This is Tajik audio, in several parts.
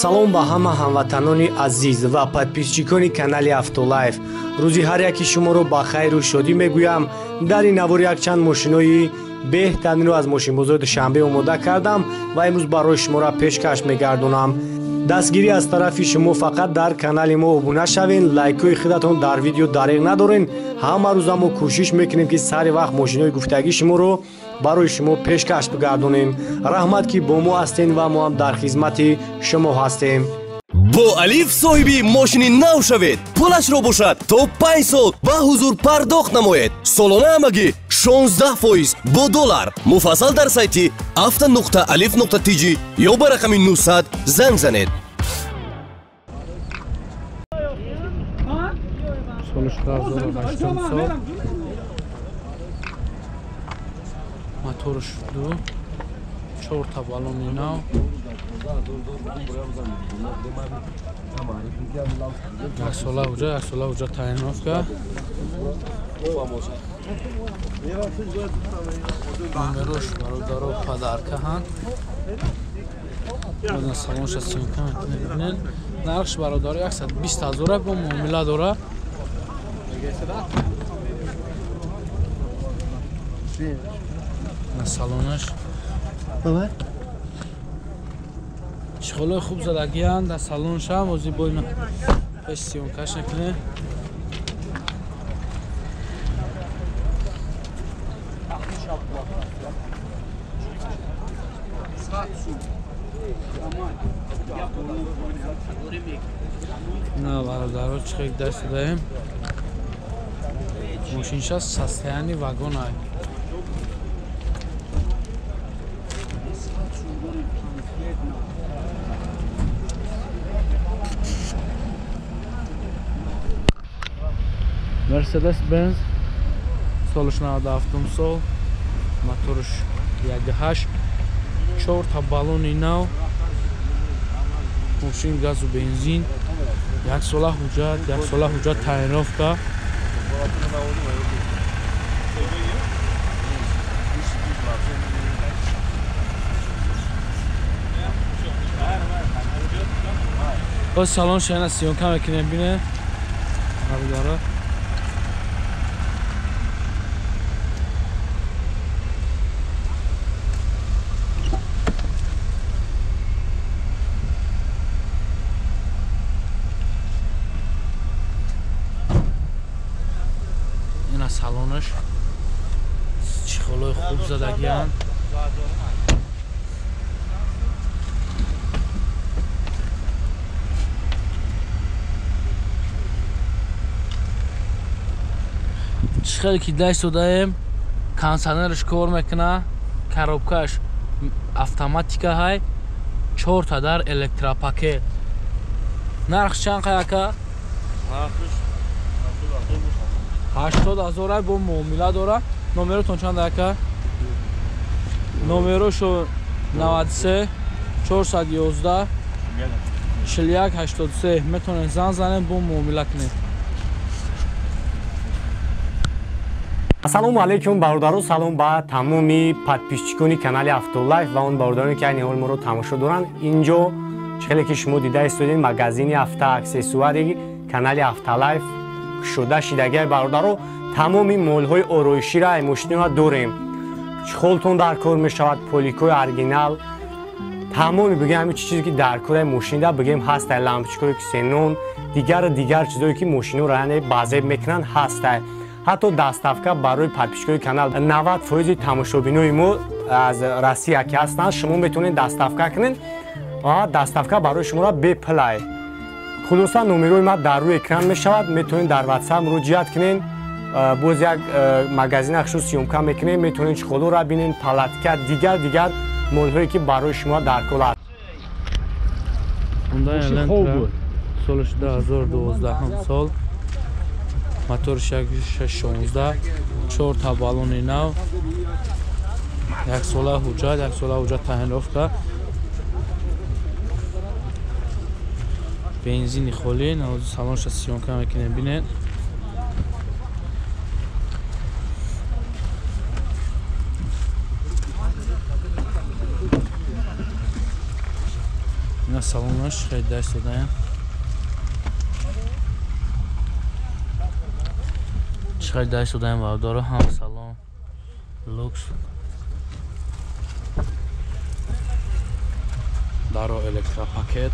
Салом ба ҳама ҳамватанони азиз ва подписчикони канали Автолайф. Рӯзи ҳар яки шуморо ба хайру шодӣ мегӯям. Дар ин навор якчанд мошинои беҳтаринро аз мошинбозори Душанбе омода кардам ва имрӯз барои шуморо пешкаш мегардонам. Дастгирӣ аз тарафи шумо фақат дар канали мо обуна шавен, лайкҳои худатон дар видео дареғ надорен. Ҳама рӯза мо кӯшиш мекунем, ки сари вақт мошинои гуфтагии шуморо барои шумо пешкаш бигардонем. Раҳмат, ки бо мо ҳастен ва мо ҳам дар хизмати шумо ҳастем. Бо Алиф соҳиби мошини нав шавед. Пулашро бошад то 5 сол ба ҳузур пардохт намоед. Солона ҳамагӣ 16% бо доллар. Муфассал дар сайти авто.alif.tj ё ба рақами 900 занг занед. Солиш 2008 сол. Моторш 2, 4 та баллони нав. Як сола уҷа тайиновка. Номерош бародаро падарка ҳанд. Бозан салонша съёмка мекунед. Нархш бародаро 120 ҳазора бо муомила дора. На салонаш чиқолои хуб задагиянд дар салоншам. Ози бо ина пеш съёмкаш мекунем. На бародаро чӣ хел даст додаем. Мошинша состоянии вагона. Mercedes Benz солиш 97 сол, моторш 1.8, 4 та баллони нав, мошин газу бензин, як сола ҳуҷҷат, як сола ҳуҷҷат тайиновка. Боз салон шайна съёмка мекунем, бинед бародаро. Ина салонаш чиқолои хуб задагиянд. Чӣ хеле ки даст додаем, кондиционераш кор мекуна, коробкаш автоматика ҳай, 4 та дар электропакет. Нархш чанд қай ака? 80 ҳазор бо муомила дора. Номеротон чанд ака? Номерошо 93 411 41 83. Метавонед занг занед, бо муомила кунед. Ассалому алайкум бародаро, салом ба тамоми подписчикони канали Автолайф ва он бародароне, ки айни ҳол моро тамошо доранд. Инҷо чӣ хеле ки шумо дида истодед, магазини автоаксессуари канали Автолайф кушода шидагиай бародаро. Тамоми молҳои ороиширо ай мошинро дорем. Чхолтон дар кор мешавад, поликои оригинал, тамоми бигем ҳамин чизе ки дар кори мошинда бигем ҳастай, лампочкаҳои ксенон, дигар чизое ки мошинро яъне базеб мекунанд ҳастай. Ҳатто доставка барои подписчикои канал 90% тамошобинои мо аз Россия ки ҳастанд, шумо метавонед доставка кунед ва доставка барои шуморо бепулай. Хулоса номерои ма дар рӯи экран мешавад, метавонед дар WhatsApp муроҷиат кунед. Боз як магазин хушуд съёмка мекунем, метавонед чиқолоро бинед, палатка, дигар молҳое ки барои шумо дар кор аст. Hyundai Elantra солиш 2012 сол, моторш 1.16, 4 та баллони нав, як сола ҳуҷҷат, як сола ҳуҷҷат тайиновка, бензини холӣ. Салонша съёмка мекунем, бинед. Салонаш хеле даст додаем. Хеле даст додаем бародаро, ҳам салон лукс. Даро электропакет.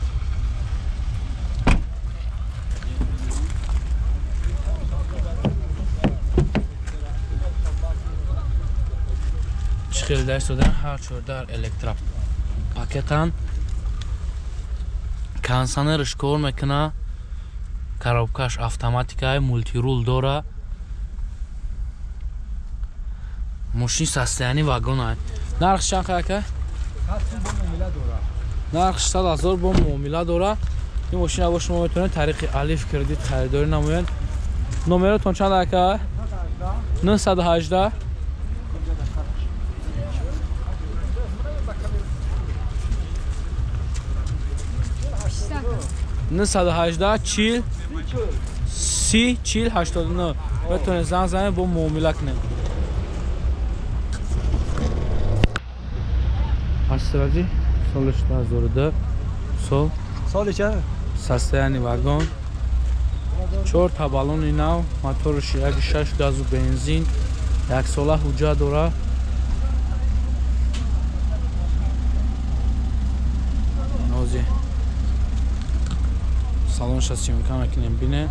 Хеле даст додаем ҳар чор дар электропакетан. Кондиционерш кор мекуна, коробкаш автоматикай, мултирул дора. Мошин состоянии вагона. Нарх чанд ака? Нарх 100 000 бо муомила дора. Ин мошина бо шумо метавонед тариқи Алиф кредит харидорӣ намоед. Номеротон чанд ака? 918 918 40 30 40 89. Метавонед занг занед, бо муомила кунед. Астради соли 2002 сол. Соли чанд? Состояние вагон. 4 та баллони нав, моторш 1.6 газу бензин, як сола ҳуҷҷат дора. Нози. Салонша съёмка мекунем, бинед.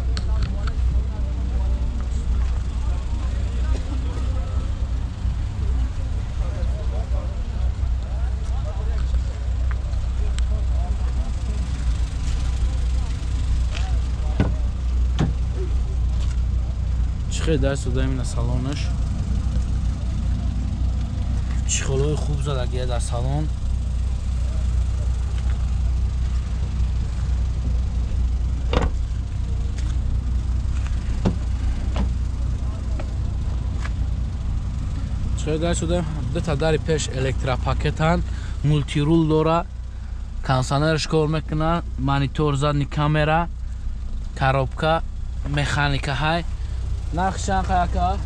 Хеле даст додаем ина салонаш. Чехолҳои хуб задагия дар салон. Хеле даст додаем дута дари пеш электропакетан, мултирул дора, кондиционерш кор мекуна, монитор, задни камера, коробка, механика ҳай. Нарх чанд ака?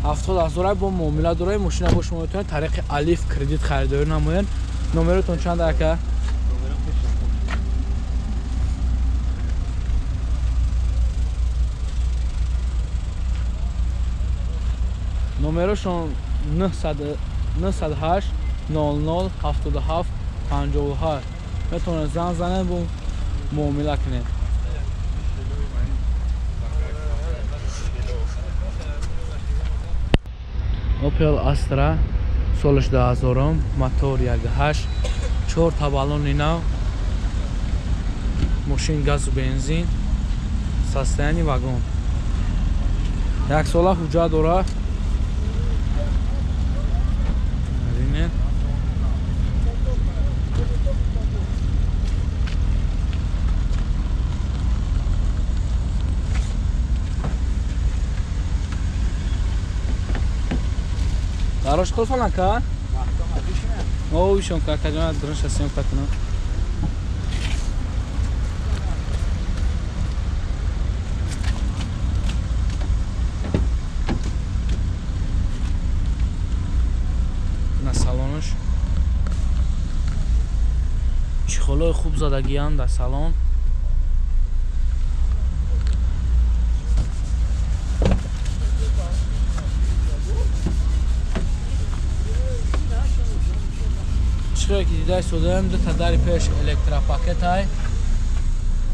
70 000 бо муомила дора. Мошина бо шумо метавонед тариқи Алиф кредит харидорӣ намоед. Номеротон чанд ака? Номерошон 908 00 77 58. Метавонед занг занед, бо муомила кунед. Opel Astra солиш 2000, мотор 1.8, 4 та баллони нав, мошин газу бензин, состояние вагон. Як сола ҳуҷҷат дора. Бинед. Дарош қулфан ака? О, ишон какаҷон дурунша съёмка кунам. На салонаш чехолҳои хуб задагиянд дар салон. Чиқое ки дида истодаем, дута дари пеш электропакет ҳай,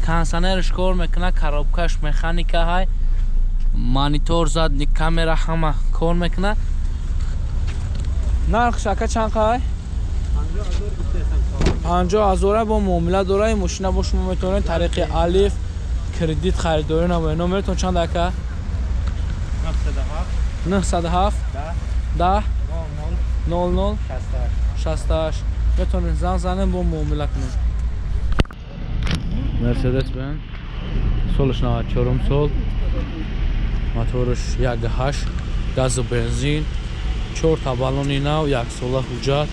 кондиционерш кор мекуна, коробкаш механика ҳай, монитор, задни камера ҳама кор мекуна. Нархш ака чанд қай? 50 000 бо муомила дора. Ин мошина бо шумо метавонед тариқи Алиф кредит харидорӣ намоед. Номеротон чанд ака? 907 10 00 68. Метавонед занг занед, бо муомила кунед. Мерседес Бенз солиш 94 сол, моторш 1.8, газу бензин, 4 та баллони нав, як сола ҳуҷҷат.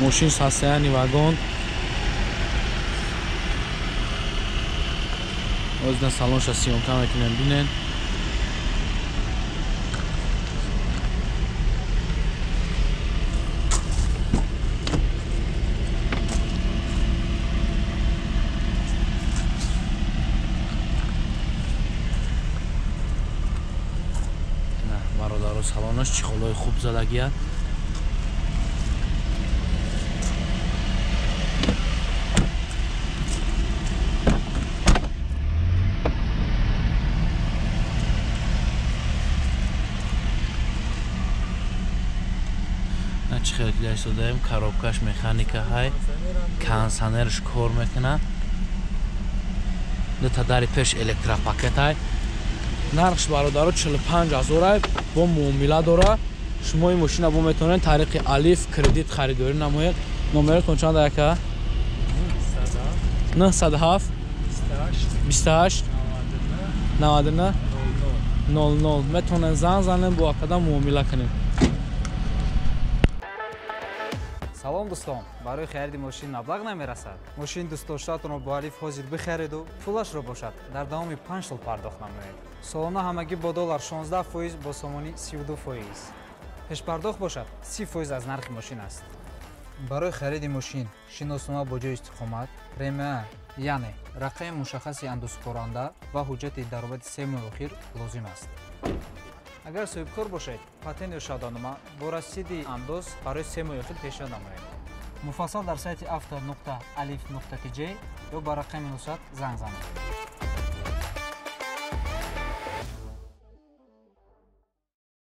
Мошин состояние вагон. Оз на салонша съёмка мекунем, бинед. Салонаш чехолҳои хуб задагия. Чӣ хеле дида истодаем, коробкаш механика ҳай, кондиционерш кор мекунад. Дута дари пеш электропакет ҳай. Нархш бародаро 45 000 ай, бо муомила дора. Шумо ин мошина бо метавонед тариқи Алиф кредит харидорӣ намоед. Номератон чанд яка? 907 28 99 00. Метавонед занг занед, бо акада муомила кунед. Салом дӯстон, барои хариди мошин маблағ намерасад. Мошини дӯстдоштаатонро бо Алиф ҳозир бихариду пулашро бошад дар давоми 5 сол пардохт намоед. Солона ҳамагӣ бо доллар 16%, бо сомонӣ 32%. Пешпардохт бошад 30% аз нархи мошин аст. Барои хариди мошин шиноснома бо ҷои истиқомат, РМА, яъне рақами мушаххаси андозсупоранда ва ҳуҷҷати даромади 3 моҳи охир лозим аст. Агар соҳибкор бошед, патент ё шаҳодатнома бо расиди андоз барои 3 моҳи охир пешниҳод намоед. Муфассал дар сайти auto.alif.tj ё ба рақами 900 занг занед.